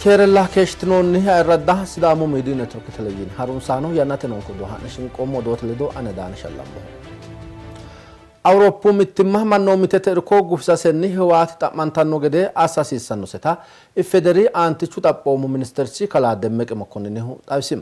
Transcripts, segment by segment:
Keerella keeshshitinoonni ayirradda Sidaamu Miidiyu Network Televizhiine harunsaano yannate noonke odoo ha'ne shinqoommo odoote ledo ane Daane Shallammoho. Awuroppu mittimma mannoomittete irko gufisasenni Hiwaati xa'mantanno gede assa hasiissannoseta IFEDERI Aantichu Xaphoomu Ministerchi Kalaa Demmeqe Mokonninihu xawisi.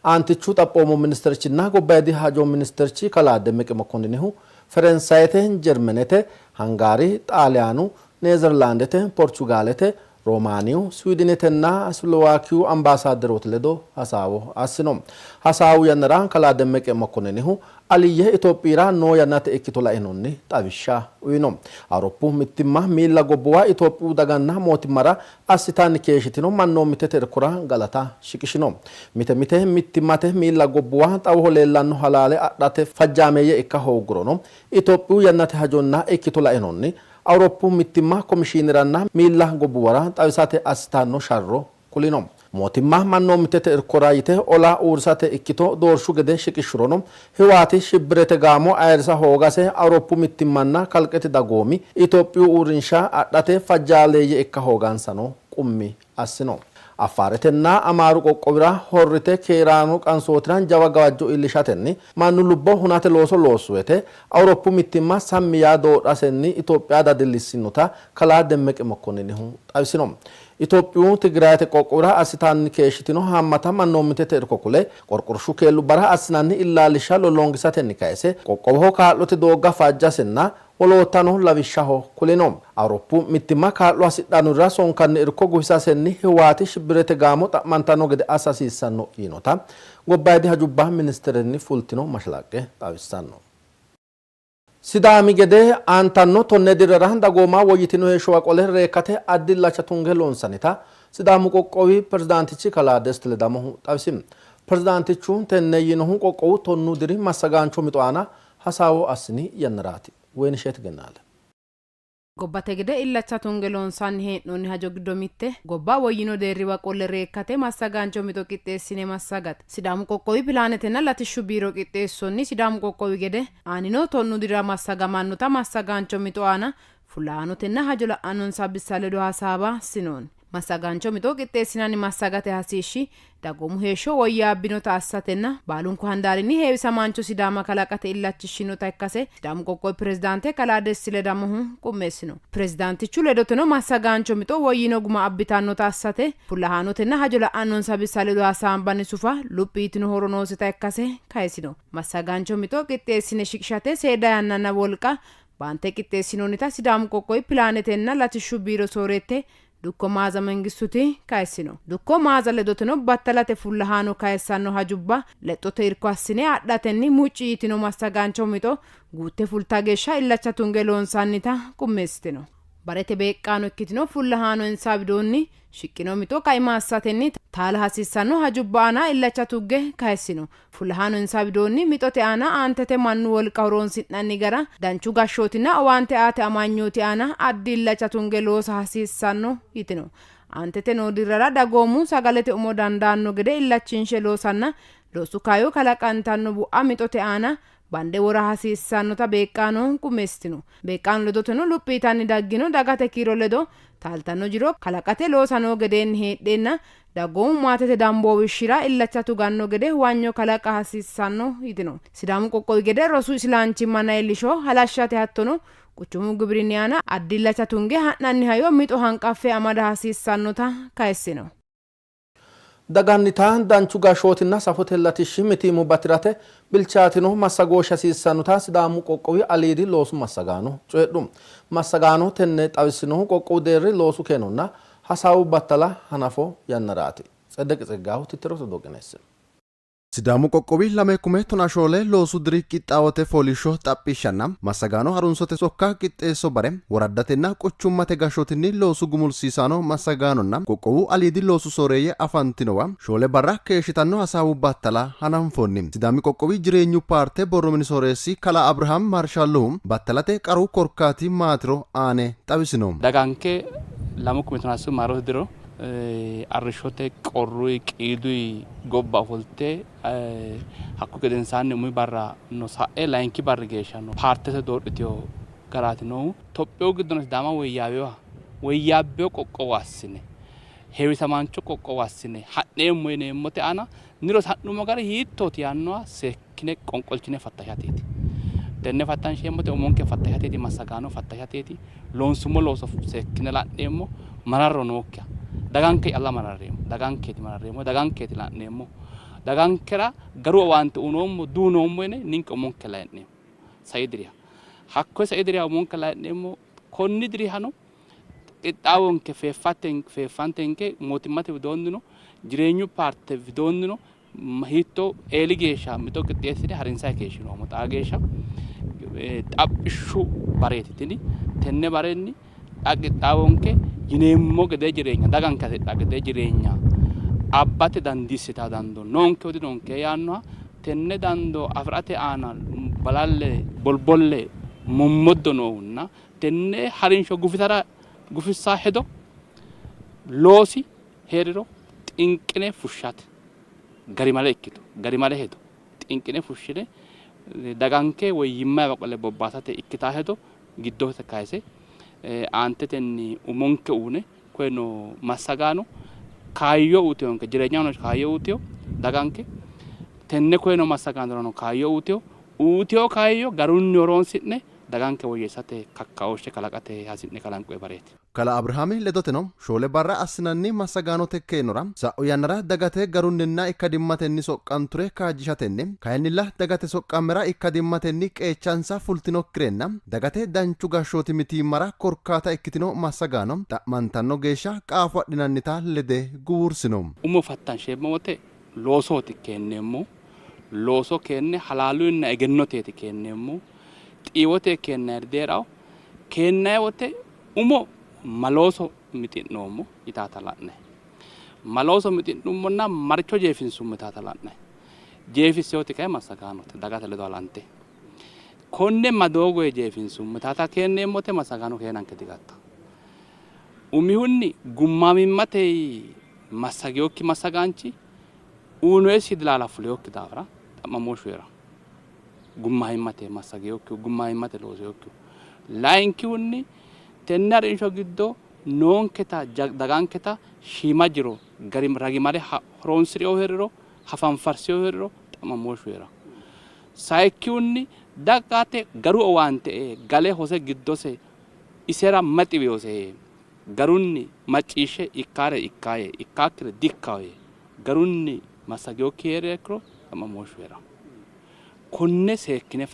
Aantichu Xaphoomu Ministerchinna Gobbayidi Hajo Ministerchi Kalaa Demmeqe Mokkonninihu Ferensayete, Jermenete, Hangaari, Xaaliyaanu, Neezerlaandete, Porchugaalete, Roomaaniyu, Siwidinetenna Silowaakiyu ambaasaadderooti ledo hasaawo assino. Hasaawu yannara kalaa Demmeqe Mokkonninihu Aliyye Itophiyira noo yannate ikkito lainohunni xawishsha uyno. Awuroppu mittimma miilla gobbuwa Itophiyu daganna mootimmara assitanni keeshshitino mannoomittete irkora galata shiqishino. Mite mite mittimmate miilla gobbuwa xawoho leellanno halaale adhate fajjaameeyye ikka hooggurono Itophiyu yannate hajonna ikkito lainohunni Awuroppu mittimma komishiineranna miilla gobbuwara xawisate assitanno sharro kulino. Mootimma mannoomittete irkora yite ola uurrisate ikkito doorshu gede shiqishshurono, Hiwaati shibbirete gaamo ayirrisa hoogase Awuroppu mittimmanna kalqete dagoomi Itophiyu uurrinsha adhate fajjaaleeyye ikka hoogansano qummi assino. Affaaretenna Amaaru qoqqowira horrite keeraano qansootira jawa gawajjo iillishatenni mannu lubbo hunate looso loossu woyte Awuroppu mittimma sammi yaa doodhasenni Itophiya dadillissinota kalaa Demmeqe Mokkoninihu xawisino. Itophiyu Tigrayete qoqqowira assitanni keeshshitino haammata mannoomittete irko kule, qorqorshu keellubbara assinanni illaallishsha lollongisatenni kayse qoqqowoho kaa'lote doogga fajjasenna woloottano lawishshaho kulino. Awuroppu mittimma kaa'lo hasidhannorira sonkanni irko gufisasenni Hiwaati shibbirete gaamo xa'mantanno gede assa hasiissanno yiinota Gobbaydi hajubba ministerenni fultino mashalaqqe xawissanno. Sidaami gede aantanno tonne dirrara dagooma woyyitino heeshshowa qole reekkate addi illacha tunge loonsannita Sidaamu qoqqowi pirezidaantichi kalaa Dest Ledamohu xawisi. Pirezidaantichu tenne yiinohu qoqqowu tonnu diri massagaancho mixo aana hasaawo assini yannaraati. Woyinisheet Gennaale. Gobbate gede illacha tunge loonsanni hee'noonni hajo giddo mitte, gobba woyyino deerriwa qolle reekkate massagaancho mixo qixxeessine massagate. Sidaamu qoqqowi pilaanetenna latishshu biiro qixxeessonni Sidaamu qoqqowi gede aanino tonnu dirira massagamannota massagaancho mixo aana fullahaanotenna hajo la'annonsa bissa ledo hasaawa assinoonni. Massagaancho mixo qixxeessinanni massagate hasiishshi dagoomu heeshsho woyyaabbinota assatenna baalunku handaarinni heewisamaancho Sidaama kalaqate illachishshinota ikkase Sidaamu qoqqowi pirezidaante kalaa Desti Ledamohu qummeessino. Pirezidaantichu ledoteno massagaancho mixo woyyino guma abbitannota assate fullahaanotenna hajo la'annonsa bissa ledo hasaambanni sufa luphi yitino horo nooseta ikkase kayisino. Massagaancho mixo qixxeessine shiqishate seeda yannanna wolqa baante qixxeessinoonnita Sidaamu qoqqowi pilaanetenna latishshu biiro sooreette Dukko Maaza Mengistuti kayissino. Dukko Maaza ledoteno battalate fullahaano kayissanno hajubba lexxote irko assine adhatenni mucci yitino massagaancho mixo guutte fulta geeshsha illacha tunge loonsannita qummeessitino. Barete beeqqaano ikkitino fullahaano insa widoonni shiqqino mixo kaima assatenni taala hasiissanno hajubba aana illacha tugge kayissino. Fullahaano insa widoonni mixote aana aantete mannu wolqa horoonsi'nanni gara, danchu gashshootinna owaante aate amanyooti aana addi illacha tunge loosa hasiissanno yitino. Aantete noo dirrara dagoomu sagalete umo dandaanno gede illachinshe loosanna loosu kaayyo kalaqantanno bu'a mixote aana bande wora hasiissannota beeqqaano qummeessitino. Beeqqaano ledoteno luphi yitanni daggino dagate kiiro ledo taaltanno jiro kalaqate loosa noo gedeenni heedheenna dagoomu maatete damboowishshira illacha tuganno gede huwanyo kalaqa hasiissanno yitino. Sidaamu qoqqowi gede rosu isilanchimmanna iillisho halashshate hattono quchumu gibirinni aana addi illacha tunge ha'nanni hayyo mixo hanqaffe amada hasiissannota kayissino. Dagannita danchu gashshootinna safote latishshi mitiimmubba tirate bilchaatino massagooshshi hasiissannota Sidaamu qoqqowi aliidi loosu massagaano coyidhu. Massagaano tenne xawissinohu qoqqowu deerri loosu keenonna Hasaawu battala hanafo yannaraati. Tseddeqi Tseggahu tittirote odoo qineessino. Sidaamu qoqqowi 2014 loosu diri qixxaawote fooliishsho xaphishshanna massagaano harunsote sokka qixxeesso bare woraddatenna quchummate gashshootinni loosu gumulsiisaano massagaanonna qoqqowu aliidi loosu sooreeyye afantinowa shoole barra keeshshitanno hasaawu battala hananfoonni. Sidaami qoqqowi jireenyu paarte borro mini sooreessi kalaa Abrihaam Maarshallohu battalate qaru korkaati maatiro aane xawisino. Daganke 2013 maarote diro arrishshote, qorruy, qiiduy gobba ofolte hakku gedensaanni umi barra no sa'e layinki barri geeshsha no paartete doodhitino garaati noohu. Tophiyu giddono Sidaama woyyaawinoha woyyaabbino qoqqowo assine. Heewisamaancho qoqqowo assine ha'neemmo yineemmote aana niro sa'nummo gari hiittooti yaannoha seekkine qonqolchine fattashateeti. Tenne fattansheemmote umonke fattashateeti, massagaano fattashateeti, loonsummo looso seekkine la'neemmo, mararro nookkiha daganke calla mararreemmo, dagankeeti mararreemmo, dagankeeti la'neemmo, dagankera garu owaante uyinoommo duunoommo yine ninke umonke layi'neemmo. Sai diriha hakkoye sai diriha umonke layi'neemmo, konni dirihano qixxaawonke feeffantenke mootimmate widoonnino jireenyu paarte widoonnino hiitto eeli geeshsha mixo qixxeessine harinsanni keeshshinoommo. Xaa geeshsha xaphishshu bareeti tini. Tenne barenni xa qixxaawonke yineemmo gedee jireenya daganke hasidha gedee jireenya abbate dandiissitaa dandoo noonke dinonke yaannoha tenne dandoo afi'rate aana balalle bolbolle mommoddo noohunna tenne harinsho gufisara gufissaa hedo loosi hee'riro xinqine fushshate garimale ikkito garimale hedo xinqine fushshine daganke woyyimmayiwa qole bobbaasate ikkitaa hedo giddose kayise aantetenni umonke uune koyeno massagaano kaayyo uyiteyonke jireenyahono kaayyo uyiteyo daganke tenne koyeno massagaanorano kaayyo uyiteyo uyiteyo kaayyo garunni horoonsi'ne daganke woyyeessate kakkaooshshe kalaqate hasi'ne kalanqoyi bareeti. Kalaa Abrihaami ledoteno, shoole barra assinanni massagaanote keenora sa'u yannara dagate garunninna ikkadimmatenni soqqanture kaajjishatenni kayinnilla dagate soqqammera ikkadimmatenni qeechansa fultinokkirenna dagate danchu gashshooti mitiimmara korkaata ikkitino massagaano xa'mantanno geeshsha qaafo adhinannita lede guwursino. Umo fattansheemmo wote loosooti keenneemmohu. Looso keenne halaaluyinna egennoteeti keenneemmohu. Xiiwote keennayiri dihee'rawo. Keennayi wote umo ma looso mixi'noommo yitaata la'nay. Ma looso mixi'nummonna maricho jeefinsummo yitaata la'nay. Jeefissewoti kayi massagaanote dagate ledo halante. Konne ma doogoyi jeefinsummo yitaata keenneemmote massagaano keenanke digatta. Umihunni gummaamimmate massagewokki massagaanchi uyinoyisi dilaala fulewokki daafira xa'mamooshshu hee'ranno. Gummaamimmate massagewokkihu, gummaamimmate loosewokkihu. Layinkihunni tenne harinsho giddo noonketa daganketa shiima jiro gari ragimale horoonsi'rinohu hee'riro, hafanfarsihu hee'riro xa'mamooshshu hee'ranno. Sayikkihunni dagate garu owaante ee gale hose giddose isera mayi xiwinose yee garunni macciishshe ikkaare ikkaa yee ikkaakkire dikkawo yee garunni massagewokki hee'riha ikkiro xa'mamooshshu hee'ranno. Konne seekkine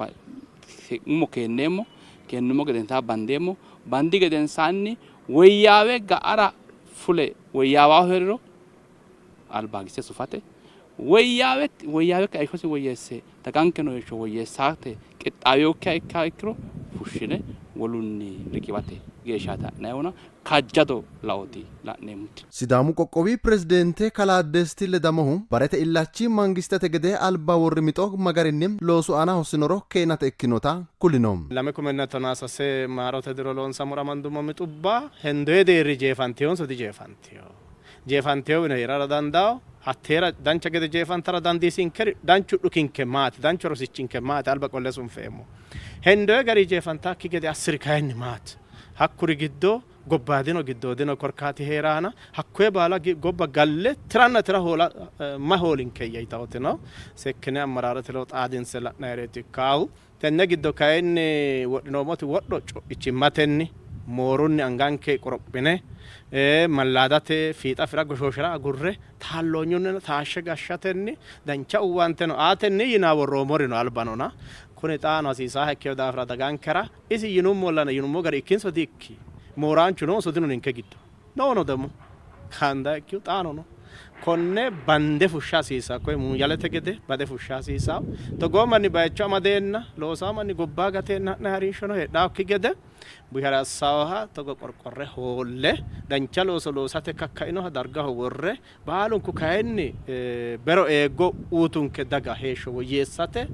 umo keenneemmo, keennummo gedensaanni bandeemmo, bandi gedensaanni woyyaawe ga'ara fule woyyaawaahu hee'riro albaagisse sufate, woyyaawe woyyaawe heeshshosi woyyeesse dagankeno heeshsho woyyeessate qixxaawinokkiha ikkiha ikkiro fushshine wolunni riqiwate geeshshaati ha'nayihuna kaajjado laooti la'neemmoti. Sidaamu qoqqowi pirezidaante kalaa Desti Ledamohu barete illachi mangistete gede alba worri mixo ma garinni loosu aana hossinoro keenate ikkinota kulino. 2013 maarote diro loonsammora amandummo mixubba hendoyi deerri jeefantehonso dijeefanteho? Jeefantehowino hee'rara dandawo. Hatteera dancha gede jeefantara dandiisinkeri danchu dhukinke maati? Danchu rosichinke maati? Alba qolle sunfeemmo. Hendoyi gari jeefantakki gede assiri kayinni maati? Hakkuri giddo gobbaadino giddoodino korkaati hee'raana hakkoye baala gobba galle tiranna tira hoola ma hoolinkeyya yitawotino sekkine ammaraarete ledo xaadinse la'nayireeti ikkaahu. Tenne giddo kayinni wodhinoommoti wodho co'ichimmatenni moorunni anganke qorophine mallaadate fiixa fira goshooshira agurre taalloonyunnino taashshe gashshatenni dancha uwanteno aatenni yinaa worroommorino albanona kuni xaano hasiisaaha ikkino daafira dagankera isi yinummollana yinummo gari ikkinso di ikki? Mooraanchu noonso dino ninke giddo? Noono demo kaanda ikkihu xaano no. Konne bande fushsha hasiissanno. Koye muuyalete gede bade fushsha hasiissanno. Togoo manni bayicho amadeenna loosawo manni gobbaa gateenna ha'nanni harinshono heedhannokki gede bushare assawoha togo qorqorre hoolle dancha looso loosate kakkainoha dargaho worre Baalunku kayinni bero eeggo uutunke daga heeshsho woyyeessate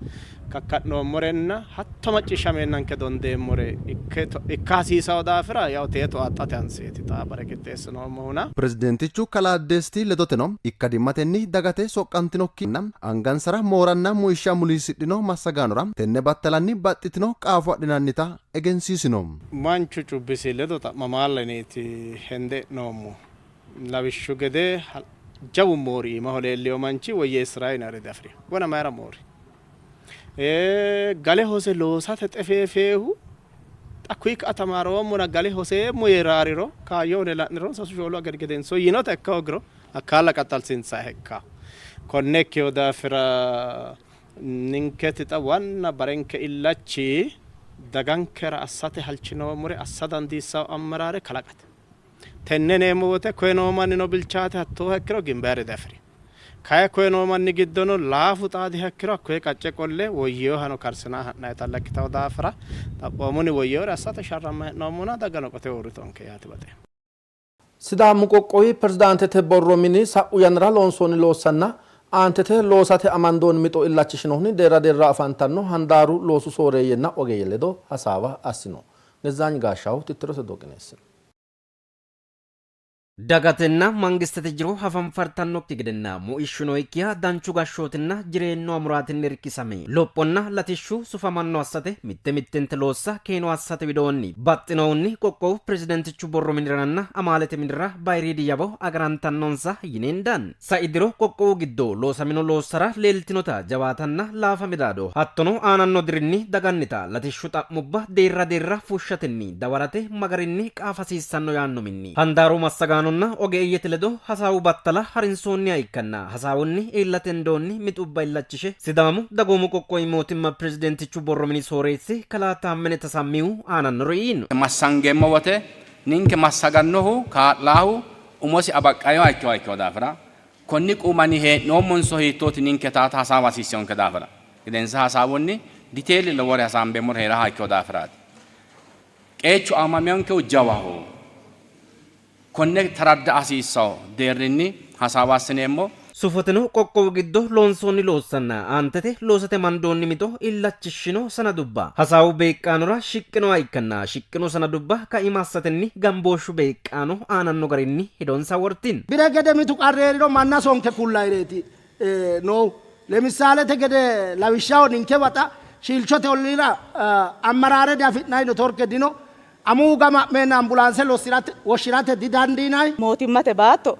kakka'noommorenna hatto macciishshameennanke dondeemmore ikka hasiisanno daafira yawo teeto towaxxate hanseeti xaa bare qixxeessinoommohuna. Pirezidaantichu kalaa Desti ledoteno, ikkadimmatenni dagate soqqantinokkinna angansara mooranna muishsha muliisidhino massagaanora tenne battalanni baxxitino qaafo adhinannita egensiisino. Manchu cubbisi ledo xa'mamaalla yineeti hende e'noommo. Lawishshu gede jawu moori iimaho leelliyo manchi woyyeessi'ra yinannire diafi'rino. Wona mayira moori? Gale hose loosate xefeefeehu xa kuyi ka'a tamaaroommona gale hoseemmo yee raariro kaayyo une la'niro sasu shoolu agani gedenso yiinota ikka hoogiro hakkaalla qaxxalsiinsayiha ikkanno. Konne ikkino daafira ninketi xa waanna barenke illachi dagankera assate halchinoommore assa dandiissanno ammeraare kalaqate. Tenne yineemmo wote koye noo mannino bilchaate hattooha ikkiro gimbayire diafi'rino. Kayi koye noo manni giddono laafu xaadiha ikkiro hakkoye qacce qolle woyyinohano karsinanni ha'nannitalla ikkitanno daafira xaphoomunni woyyinore assate sharrammanni hee'noommona dagano qoteho uurritonke yaate baxeemmo. Sidaamu qoqqowi pirezidaantete borro mini sa'u yannara loonsoonni loossanna aantete loosate amandoonni mixo illachishinohunni deerra deerraho afantanno handaaru loosu sooreeyyenna ogeeyye ledo hasaawa assino. Gezzaany Gaashshaw tittirote doqineessino. Dagatenna mangistete jiro hafanfartannokki gedenna muishshu nookkiha danchu gashshootinna jireenyu amuraatinni irkisame lophonna latishshu sufamanno assate mitte mittente loossa keeno assate widoonni baxxinohunni qoqqowu pirezidaantichu borro miniranna amaalete minira bayiriidi yawo agarantannonsa yine hendanni. Sai diro qoqqowu giddo loosamino loossara leeltinota jawaatanna laafa midaado hattono aananno dirinni dagannita latishshu xa'mubba deerra deerra fushshatenni dawarate magarinni qaafa hasiissanno yaanno minni handaaru massagaanonna ogeeyyete ledo hasaawu battala harinsoonniha ikkanna hasaawunni iillate hendoonni mixubba illachishe Sidaamu dagoomu qoqqowi mootimma pirezidaantichu borro mini sooreessi kalaa Taammene Tasammihu aanannore yiino. Massangeemmo wote ninke massagannohu kaa'laahu umosi abaqqayoha ikkinoha ikkino daafira konni quumanni hee'noommonso hiittooti ninke taata hasaawa hasiissinonke daafira gedensa hasaawunni diteeli lowore hasaambeemmori hee'raha ikkino daafiraati. Qeechu aamamiyonkehu jawaho. Konne taradda hasiissanno deerrinni hasaawa assineemmo. Sufoteno qoqqowu giddo loonsoonni loossanna aantete loosate mandoonni mixo illachishshino sanadubba hasaawu beeqqaanora shiqqinoha ikkanna shiqqino sanadubba kaima assatenni gambooshshu beeqqaano aananno garinni hedonsa wortino. Bire gede mitu qarri hee'riro manna sonke kullayireeti noohu. Lemisaalete gede lawishshaho ninkewa xa Shiilchote olliira ammaraare diafi'nanni, neetworke dino. Amuwu gama'meenna ambulaanse lossi'rate woshshi'rate didandiinanni. Mootimmate baatto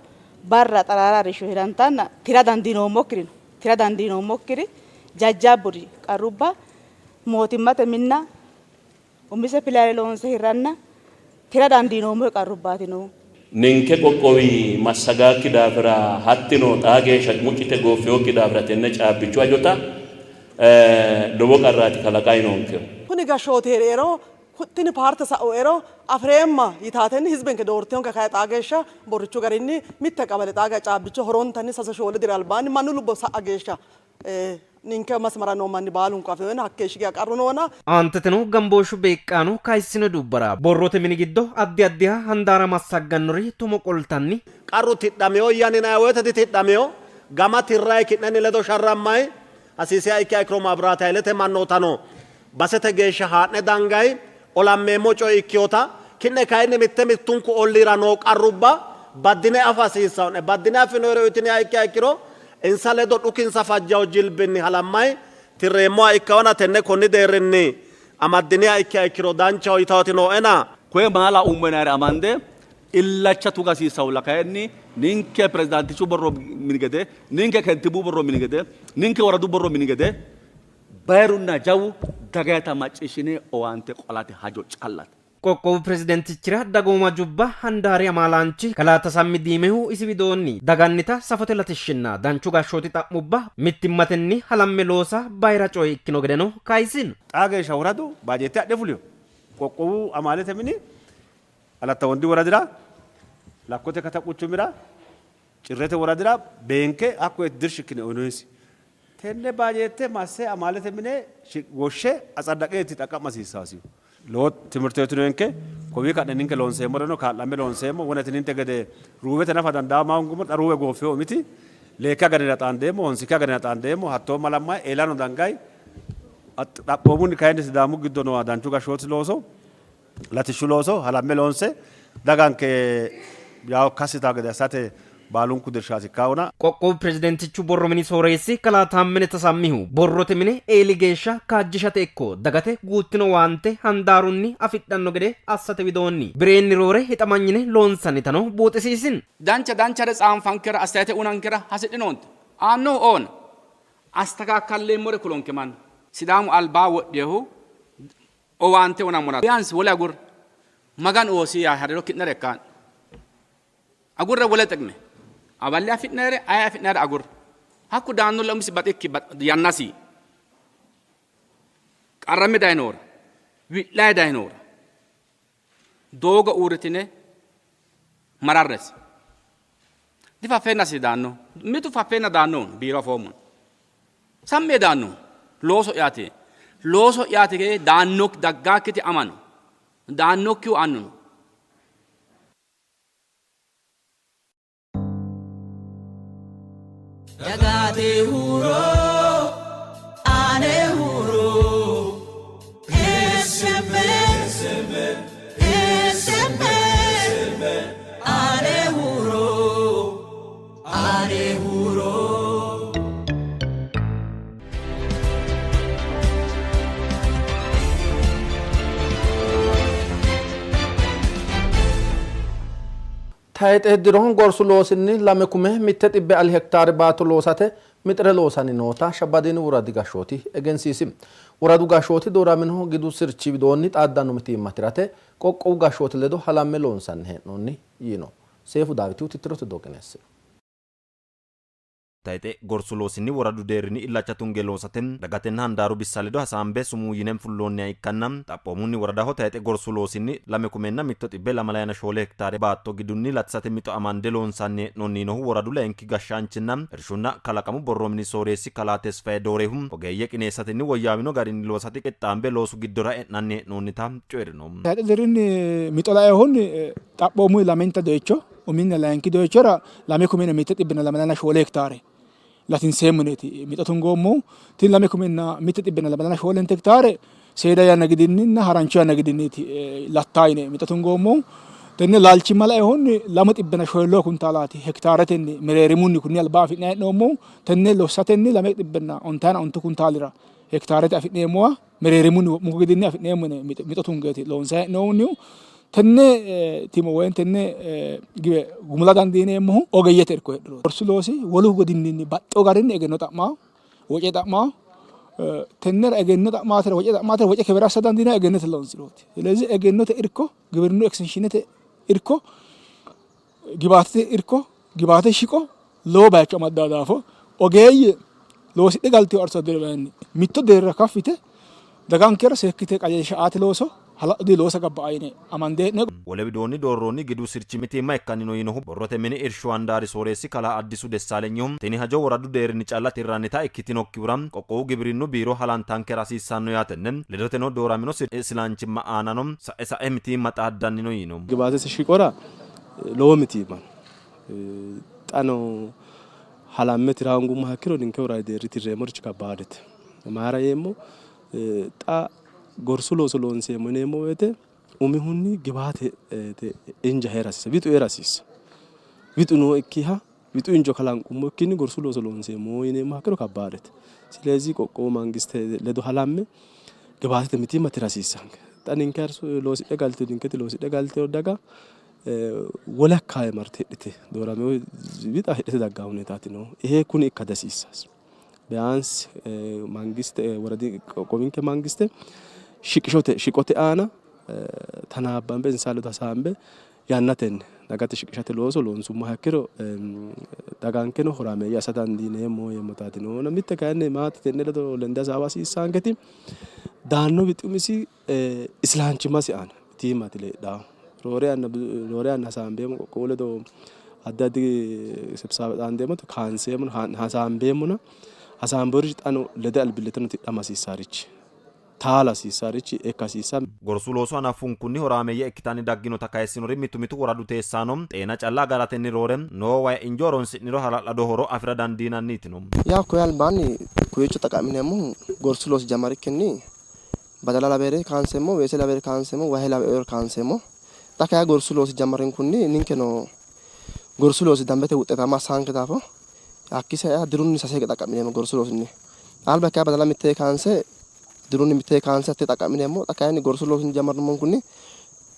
barra xaraara arrishsho hirantanna tira dandiinoommokkiri no. Tira dandiinoommokkiri jajjabburi qarrubba mootimmate minna umise pilaane loonse hirranna tira dandiinoommokki qarrubbaati noohu. Ninke qoqqowi massagaakki daafira hattino xaa geeshsha muccite gooffinokki daafira tenne caabbichu hajota lowo qarraati kalaqanni noonkehu. Kuni gashshooti hee'riero, tini paarte sa'uero afi'reemma yitaatenni hizbenke doortinonke kayi xaa geeshsha borrichu garinni mitte qabale xaa geeshsha caabbicho horontanni sase shoole diri albaanni mannu lubbo sa'a geeshsha ninke masmara noo manni baalunku afinona hakkeeshshi geya qarru noona. Aanteteno gambooshshu beeqqaano kayissino dubbara borrote mini giddo addi addiha handaara massaggannori tumo qoltanni, Qarru tidhamino yinanni woyte ditidhamino, gama tirrayi ki'nenni ledo sharrammayi, hasiisiha ikkiha ikkiro maabiraate haylete mannootano basete geeshsha haa'ne dangayi, olammeemmo coye ikkinota, ki'ne kayinni mitte mittunku olliira noo qarrubba baddine afa hasiissanno'ne. Baddine affinoyire uyitiniha ikkiha ikkiro insa ledo dhukinsa fajjawo jilbinni halammayi tirreemmoha ikkaona tenne konni deerrinni amaddiniha ikkiha ikkiro danchaho yitawoti nooena. Koye maala uummenayire amande illacha tuga hasiissahulla kayinni ninke pirezidaantichu borro mini gede, ninke kentibu borro mini gede, ninke woradu borro mini gede bayirunna jawu dagayita macciishshine owaante qolate hajo callate. Qoqqowu pirezidaantichira dagooma jubba handaari amaalaanchi kalaa Tasammi Diimehu isi widoonni dagannita safote latishshinna danchu gashshooti xa'mubba mittimmatenni halamme loosa bayira coye ikkino gedeno kayisino. Xaa geeshsha woradu baajeette adhe fulino. Qoqqowu amaalete mini Alatta Wondi woradira, Lakkote Kata quchumira, Cirrete woradira beenke hakkoye dirsha ikkine uyinoonnisi. Tenne baajeette masse amaalete mine woshshe atsaddaqeeti xaqqa'ma hasiissaasihu. Lowo timirteeti noonke. Kowii ka'ne ninke loonseemmoreno kaa'lamme loonseemmo. Wonetininte gede ruubete nafa dandaama hoongummoro xa ruube gooffino umiti leekki aganira xaandeemmo, honsikki aganira xaandeemmo. Hattoo malammayi eelano dangayi. Xaphoomunni kayinni Sidaamu giddo nooha danchu gashshooti looso, latishshu looso halamme loonse daganke yawo kassi yitanno gede assate Baalunku dirshasi ikkahona. Qoqqowu pirezidaantichu borro mini sooreessi kalaa Taammene Tasammihu borrote mine eeli geeshsha kaajjishate ikko dagate guuttino owaante handaarunni afidhanno gede assate widoonni bireenni roore hixamanyine loonsannitano buuxisiisin. Dancha danchare tsaanfankera astayete unankera hasidhinoonte. Aannohu oona. Astakaakkalleemmore kulonke mannu. Sidaamu albaa wodhihu owaante unammora biyaansi wole agurre Maganu oosi yaa hariro ki'nere ikkaa'ne. Agurre wole xiqime. Aballi afi'nere aye afi'nere agurre. Hakku daannolla umisi baxikki yannasi qarramme dayinohura wi'layi dayinohura doogo uurritine mararresi. Difaffeennasi daanno. Mitu faffeenna daannohu biiro afoommo. Sammi yee daannohu looso'yaati. Looso'yaati yee daanno daggaakkiti amano daannokkihu annuno. Dagate huuro ane huuro SMN SMN ane huuro ane huuro. Tayxe diro gorsu loosinni 2,100 ali hektaare baatto loosate mixire loosanni noota Shabbadiini woradi gashshooti egensiisi. Woradu gashshooti dooramino gidu sirchi widoonni xaaddanno mitiimma tirate qoqqowu gashshooti ledo halamme loonsanni hee'noonni yiino. Seefu Daawitihu tittirote dooqineessino. Tayxe gorsu loosinni woradu deerrinni illacha tunge loosate dagatenna handaaru bissa ledo hasaambe sumuu yine fulloonniha ikkanna xaphoomunni woradaho tayxe gorsu loosinni 2,124 hektaare baatto gidunni latisate mixo amande loonsanni hee'noonni yiinohu woradu layinki gashshaanchinna Irshunna kalaqamu borro mini sooreessi kalaa Tesfaye Doorehu ogeeyye qineessatenni woyyaawino garinni loosate qixxaambe loosu giddora e'nanni hee'noonnita coyi'rino. Tayxe dirinni mixo lainohunni xaphoomunni lamenta doyicho Uminna layinki doyichora 2,124 hektaare latinseemmo yineeti mixo tungoommohu. Tini 2,124 hektaare seeda yanna gidinninna harancho yanna gidinniiti lattaa yine mixo tungoommohu. Tenne laalchimma lainohunni 204 kuntaalaati hektaaretenni mereerimunni kunni alba afi'nanni hee'noommohu. Tenne lossatenni 259 kuntaalira hektaarete afi'neemmoha mereerimunni wo'munku gidinni afi'neemmo yine mixo tungeeti loonsanni hee'noonnihu. Tenne timo woy tenne giwe gumula dandiineemmohu ogeeyyete irko heedhurooti. Gorsu loosi wolu godinninni baxxewo garinni egenno xa'mawo, woce xa'mawo. Tennera egenno xa'maatera woce xa'maatera woce kebera assa dandiinanni egennote loonsirooti. ስለዚህ egennote irko gibirinnu ekstenshiinete irko gibaatete irko gibaate shiqo lowo bayicho amaddanno daafo ogeeyye loosidhe galtino arso adderewayiinni mitto deerra kaffi yite dagankera seekkite qajeelsha aate looso hala'ladunni loosa gabba'a yine amande hee'noonni. Wole widoonni doorroonni gidu sirchi mitiimma ikkanni no yiinohu borrote mini irshu handaari sooreessi kalaa Addisu Dessaalenyihu, tini hajo woradu deerrinni calla tirrannita ikkitinokkihura qoqqowu gibrinnu biiro halantankera hasiissanno yaatenni ledoteno dooramino silanchimma aanano sa'e sa'e mitiimma xaaddanni no yiino. Gibaatete shiqora lowo mitiimma no. Xa no halamme tira hoongummoha ikkiro ninke woradi deerri tirreemmorichi kabbaadete. Mayira yeemmo xa gorsu looso loonseemmo yineemmo woyte umihunni gibaatete inja hee'ra hasiissa, wixu hee'ra hasiissa. Wixu nookkiha wixu injo kalanqummokkinni gorsu looso loonseemmo yineemmoha ikkiro kabbaadete. Silezi qoqqowu mangiste ledo halamme gibaatete mitiimma tira hasiissanke. Xa ninke loosidhe galtino ninketi loosidhe galtino daga wole akkaawe marte hidhite dooramino wixa hidhite dagganno huneetaati noohu. Ihe kuni ikka dihasiissasi. Biyaansi mangiste woradi qoqqowinke mangiste shiqishote shiqote aana tanaabbanbe insa ledo hasaambe yannatenni dagate shiqishate looso loonsummoha ikkiro dagankeno horaameeyye assa dandiineemmo yeemmotaati noona. Mitte kayinni maate tenne ledo lende hasaawa hasiissaanketi daanno wixi umisi isilaanchimmasi aana mitiimmate leedhawo. Roore yanna roore yanna hasaambeemmo qoqqowu ledo addi addi sibsaawe xaandeemmote kaanseemmo hasaambeemmona hasaamboorichi xano lede albillitteno tidhama hasiissaarichi taala hasiissaarichi ikka hasiissa. Gorsu looso hanaffunkunni horaameeyye ikkitanni dagginota kayissinori mitu mitu woradu teessaano, xeena calla agaratenni roore noo way injo horonsi'niro hala'lado horo afi'ra dandiinanni yitino. Yaw koye albaanni kowiicho xaqa'mineemmohu gorsu loosi jammarikkinni Badala lawere kaanseemmo, weese lawere kaanseemmo, wahe lawere kaanseemmo. Xa kayi gorsu loosi jammarinkunni ninkeno Gorsu loosi dambete wuxxetaamma assaanke daafo hakkii sae dirunni sase hige xaqqa'mineemmo gorsu loosinni. Alba kay badala mitte kaanse dirunni mitte kaanse hatte xaqqa'mineemmo. Xa kayinni gorsu loosinni jammarrummonkunni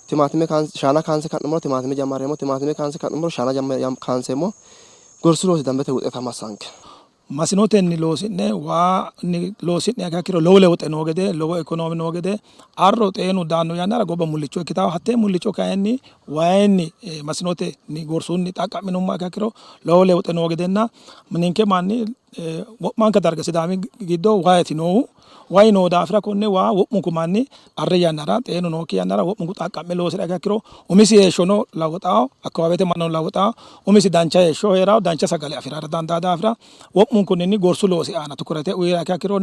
timaatime kaanse shaana kaanse ka'nummoro timaatime jammarreemmo, timaatime kaanse ka'nummoro shaana kaanseemmo. Gorsu loosi dambete wuxxetaamma assaanke. Masinotenni loosi'ne waanni loosi'niha ikkiro lowo lewuxe noo gede lowo ikonoome noo gede arro xeenu daanno yannara gobba mullicho ikkitawo hattee mullicho kayinni wayinni masinotenni gorsunni xaqqa'minummoha ikkiro lowo lewuxe noo gedenna ninke manni wo'manka darga Sidaami giddo wayiti noohu Wayi noo daafira konne waa wo'munku manni arri yannara, xeenu nookki yannara wo'munku xaqqa'me loosi'riha ikkiro umisi heeshshono lawuxawo, akkawaawete mannano lawuxawo, umisi dancha heeshsho hee'rawo, dancha sagale afi'rara dandawo daafira wo'munkunninni gorsu loosi aana tukurete uyriha ikkiro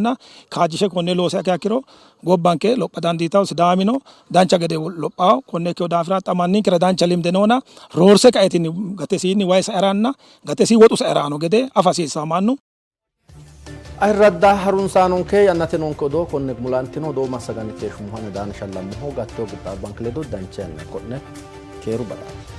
kaajjishe konne loosiha ikkiro gobbanke lopha dandiitawo, Sidaamino dancha gede lophawo. Konne ikkino daafira xa manninkera dancha limde noona roorse kaetinni gatesiinni wayi saeranna gatesii woxu saerano gede afa hasiissawo mannu. Ayirradda harunsaanonke yannate noonke odoo konne gumulantino odoo massaganni keeshshummoha Daana Shallammoho gatteo qixxaabbanke ledo dancha yanna ikko'ne keeru badaati.